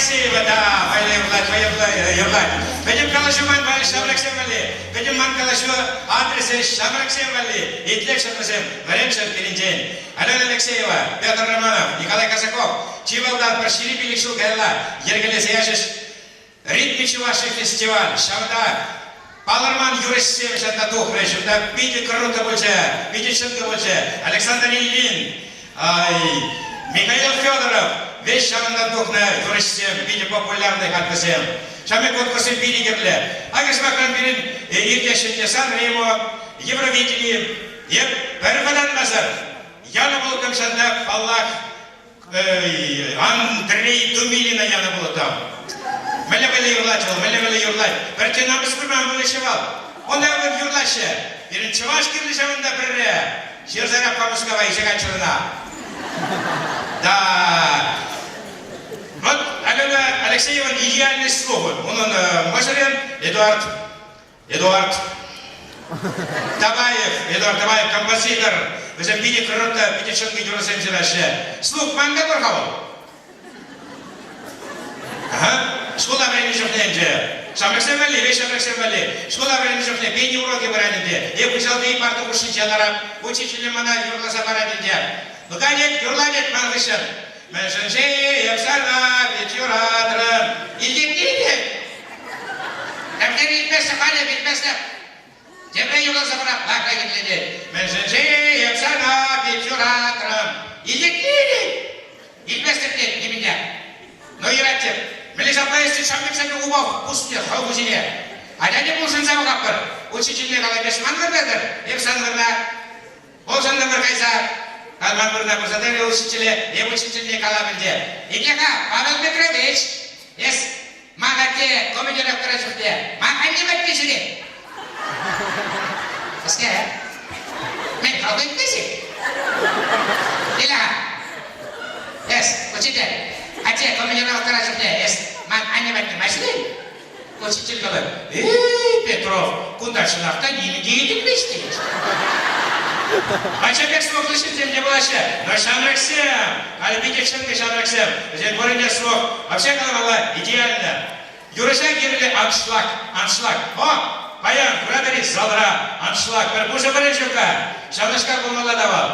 Алексеева, да, вӑйлӑ юрлать, вӑйлӑ юрлать. Пӗтӗм калаҫу ман ҫамрӑксем валли, пӗтӗм ман калаҫу адресӗ ҫамрӑксем валли. Итлеччӗр вӗсем, вӗренччӗр пирӗнтен. Алена Алексеева, Петр Романов, Николай Казаков чи малтан пӗр 25 ҫул каялла йӗркелесе ячӗҫ Ритмы Чувашии фестиваль. Ҫавна палӑрман юрӑҫсем ҫавна тухрӗҫ. Унта питӗ круто пулчӗ, питӗ чӑнкӑ пулчӗ. Александр Ильин, ай, Михаил Федоров веҫ ҫавӑнтан тухнӑ юрӑҫсем, питӗ популярный халь вӗсем. Ҫав пек конкурссем питӗ кирлӗ. Акӑ сӑмахран пирӗн иртеҫҫӗ те Сан-Ремо, Евровидени, Эп пӗр вӑтанмасӑр янӑ пулӑттӑм ҫанта, паллах, Андрей Думилина янӑ пулӑттӑм. Мӗле-мӗле юрлать вӑл, мӗле-мӗле юрлать. Пӗртте намӑс курман пулӗ вӑл. Унта вӑл юрлаҫҫӗ. Пирӗн чӑваш кирлӗ ҫавӑнта пӗрре. Ҫырсарах Мускава илсе кайччӑр ӑна. Да. Вот Алена Алексееван идеальный слух. Унӑн мӑшӑрӗ Эдуард Эдуард Таваев, Эдуард Таваев композитор. Вӗсем питӗ круто, питӗ чӑнкӑ юрӑсем ҫыраҫҫӗ. Слух ман та пур-ха вӑл. Ага. Шкула вӗреннӗ чухне ӗнтӗ. Ҫамрӑксем валли, веҫ ҫамрӑксем валли. Шкула вӗреннӗ чухне пени урокӗ пырать ӗнтӗ. Эп хыҫалти парта хушшинче ларап. Учителӗ мана юрласа парать ӗнтӗ. Ну-ка, тет, юрла, тет, ман хыҫҫӑн. Мӗншӗн-ши эп сана пит юратрӑм? Илтетни, тет. Тепре илтместӗп, халӗ илтместӗп. Тепре юрласа пӑрах, лака кирлетет. Мӗншӗн-ши эп сана пит юратрӑм? Илтетни, Илтместӗп тет нимӗн те. Ну, юрать теп. Мӗнле ҫапла эс ҫамрӑксемпе упа пуснӗ хӑв хуҫине? Атя те улшӑнса пӑхатпӑр. Учительне калаймасть ман выртатӑр, эп сан вырна. Улшӑнтӑмӑр кайса. Ман вырӑна пырса тӑрӗ учителе, эп учительне калап ӗнтӗ. Итле-ха, Павел Петрович, эс ман атте командировкӑра чухне ман анне патне ҫӳрет. Кӗске, мӗн халӑх ыйтмӗ-ши? Иля-ха, эс, учитель, атте командировкӑра чухне эс ман анне патне ма ҫӳрен? Учитель калать, эй, Петров, кунта чӑнах та нимӗн те илтӗнмест тет. Ача пек срок ҫынсем те пулаҫҫӗ, но ҫамрӑксем, халӗ питӗ чӑнкӑ ҫамрӑксем, вӗсен пурин срок, вообще каламалла, идеально. Юрӑҫа кирлӗ аншлаг, аншлаг. О, паян куратӑр-и залра аншлаг, пӗр пушӑ вырӑн ҫук-ха. Ҫавнашкал пулмалла та вӑл.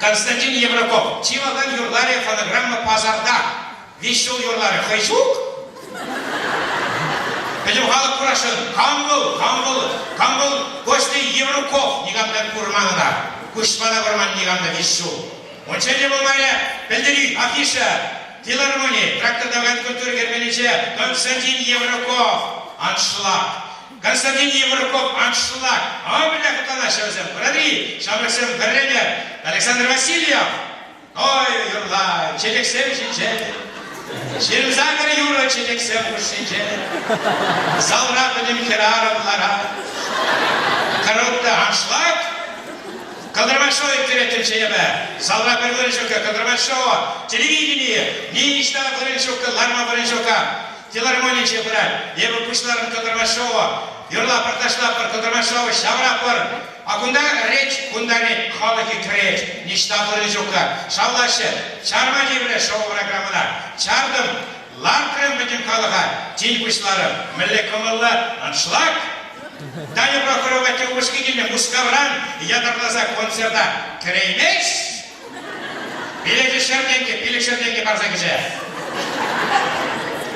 Константин Евроков чи малтан юрларӗ фонограмма пасарта. Виҫ ҫул юрларӗ, хӑй ҫук. Пӗтӗм халӑх курасшӑн, кам вӑл, кам вӑл, кам вӑл Костя Евруков, никам та курман ӑна. Куҫпа та курман никам та виҫ ҫул. Унччен те пулмарӗ, пӗлтерӳ, афиша, филармони, трактор тӑвакан культура керменӗнче Константин Евруков, аншлаг. Константин Евруков аншлаг. А мӗнле хӑтланаҫҫӗ вӗсем, куратӑр-и? Ҫамрӑксем пӗрре Александр Васильев Ой, юрла, чечексем ҫинче, 28 юрӑ чечексем хушшинче. Залра пӗтӗм хӗрарӑм ларать. Коробка аншлаг. Кӑлтӑрма шоу ирттереттӗмччӗ эпӗ. Залра пӗр вырӑн ҫуккӑ, кӑлтӑрма шоу, телевидени, ниҫта вырӑн ҫуккӑ, ларма вырӑн ҫуккӑ. Филармонинче пырать. Эпӗ пуҫларӑм кӑлтӑрма шоу. Юрлатпӑр, ташлатпӑр, кӑлтӑрма шоу ҫавӑратпӑр. А кунта речь, кунта речь, халӑхӗ кӗрет, ниҫта вырӑн ҫукка. Шавлаҫҫӗ. Чарма тиврӗ шоу-программӑна. Чартӑм, лартрӑм пӗтӗм халӑха. Тин пуҫларӑм. Мӗнле кӑмӑллӑ аншлаг! Таня Прохорова упӑшки килнӗ Мускавран ятарласа концерта кӗреймест. Билечӗ тенкӗ, 500 тенкӗ парса кӗчӗ.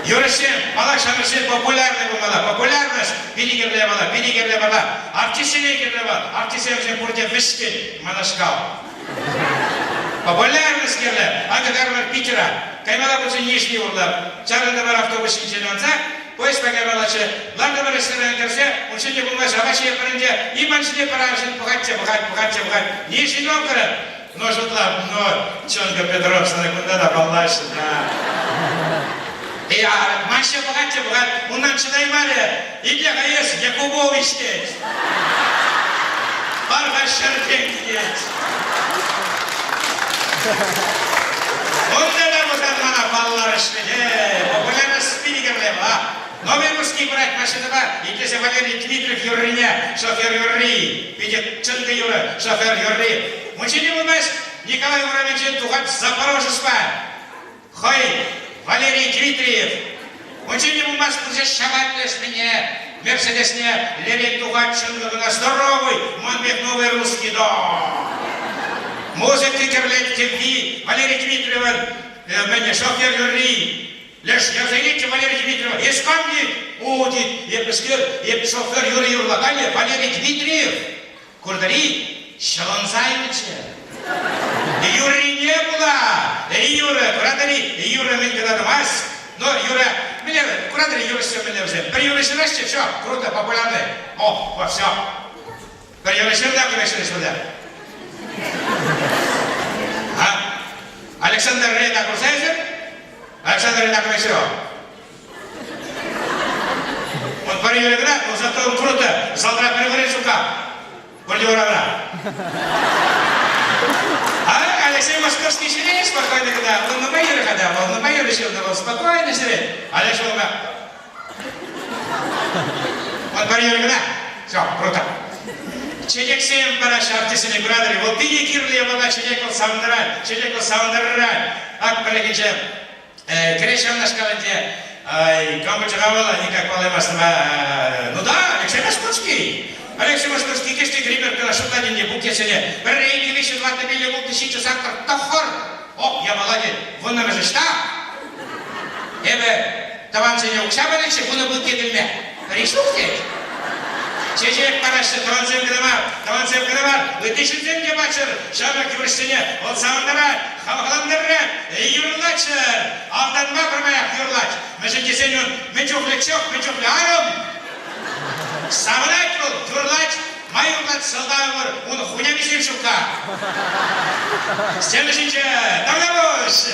Юрӑҫсем, паллах, ҫамрӑксем популярный пулмалла. Популярность питӗ кирлӗ япала, питӗ кирлӗ япала. Артистсене кирлӗ вӑл. Артистсем вӗсем пурте вӗҫкӗн манашкал. Популярность кирлӗ. Акӑ карӑмӑр Питера. Каймалла пулчӗ Нижний урлӑ. Чарӑнтӑмӑр автобус ҫинчен анса, поездпа каймаллаччӗ. Лартӑмӑр ресторана кӗрсе, ун ҫинче пулмасть, апат ҫиетпӗр ӗнтӗ. И ман ҫине пӗр арҫын пӑхать те пӑхать, пӑхать те пӑхать. Нижний Новгород! Ну, шутлап, ну, чӑнкӑ Петров сана кунта та паллаҫҫӗ, да. Эй, Маша пӑхать те пӑхать, унтан чӑтаймарӗ. Итле-ха эс, Якубович тет. Пар-ха 100 тенкӗ тет. Унта та пулсан мана палларӗҫ вӗт, э, популярность питӗ кирлӗ, а. Новый русский пырать машинӑпа, итлесе Валерий Дмитриев юррине, шофер юрри, питӗ чӑнкӑ юрӑ, шофер юрри. Мучени пулмасть, Николай урамӗнчен тухать Запорожецпа. Хӑй. Валерий Дмитриев. Унччен те пулмасть пырса ҫапать лешне, Мерседесне лерен тухать чӑнкӑ кӑна здоровый, ман пек новый русский дом. Музыка кӗрлет кӗвви Валерий Дмитриевӑн мӗн шофер юрри. Леш ярса илетчӗ Валерий Дмитриева. Эс кам тет? О, тет, эпӗскер, эп шофер юрри юрлаканӗ Валерий Дмитриев. Куртӑр-и? Ҫӑлӑнса юлчӗ. Юррине пула, юрӑ, куратӑр-и, юрӑ мӗн кӑна тӑмасть. Но юрӑ, мӗнле, куратӑр-и юрӑҫсем мӗнле вӗсем? Пӗр юрӑ ҫыраҫҫӗ, все, круто, популярный. О, во, все. Пӗр юрӑ ҫырнӑ, кӗрешрӗҫ вӗсем. А? Александр Рена курса эсир? Александр Рена кӗрешрӗ. Он пӗр юрӑ кӑна, но зато он круто. Залра пӗр вырӑн ҫук-ха. Пурте урамра. А Алексей Московский ҫӳрет спокойно кӑна. Вӑл нумай юрӑ-ха та, вӑл нумай юрӑ ҫырнӑ, вӑл спокойно ҫӳрет. Алеш вӑл Он пӗр юрӑ кӑна. Все, круто. Чечексем параҫҫӗ артистсене куратӑр-и? Вӑл питӗ кирлӗ япала, чечек вӑл савӑнтарать, чечек вӑл савӑнтарать. Ак пӗррехинче Кӗреш ҫавнашкал ӗнтӗ. Кам пулчӗ-ха вӑл, никак паллаймастӑм. Ну да, Алексей Московский. Алексей Московский кӗҫте гримеркӑна шутлать ӗнтӗ букетсене. Пӗрре, иккӗ, виҫҫӗ, тӑваттӑ, пиллӗк, улттӑ, ҫиччӗ, саккӑр, тӑххӑр. Ох, япала тет. Вуннӑмӗш ӑҫта? Эпӗ тӑвансене укҫа панӑччӗ, вунӑ букет илме. Пӗри ҫук тет. Чечек параҫҫӗ тӑвансем кӑна мар, тӑвансем кӑна мар, ытти ҫынсем те паччӑр ҫамрӑк юрӑҫсене. Вӑл савӑнтарать, хавхалантарать, юрлаччӑр. Автанпа пӗрмаях юрлать. Мӗншӗн тесен ун мӗн чухлӗ чӑх, мӗн чухлӗ арӑм. Савӑнать вӑл, юрлать, май юрлать, сӑлтавӗ пур, ун хунямисем ҫукка. Сцена ҫинче таврапуҫ!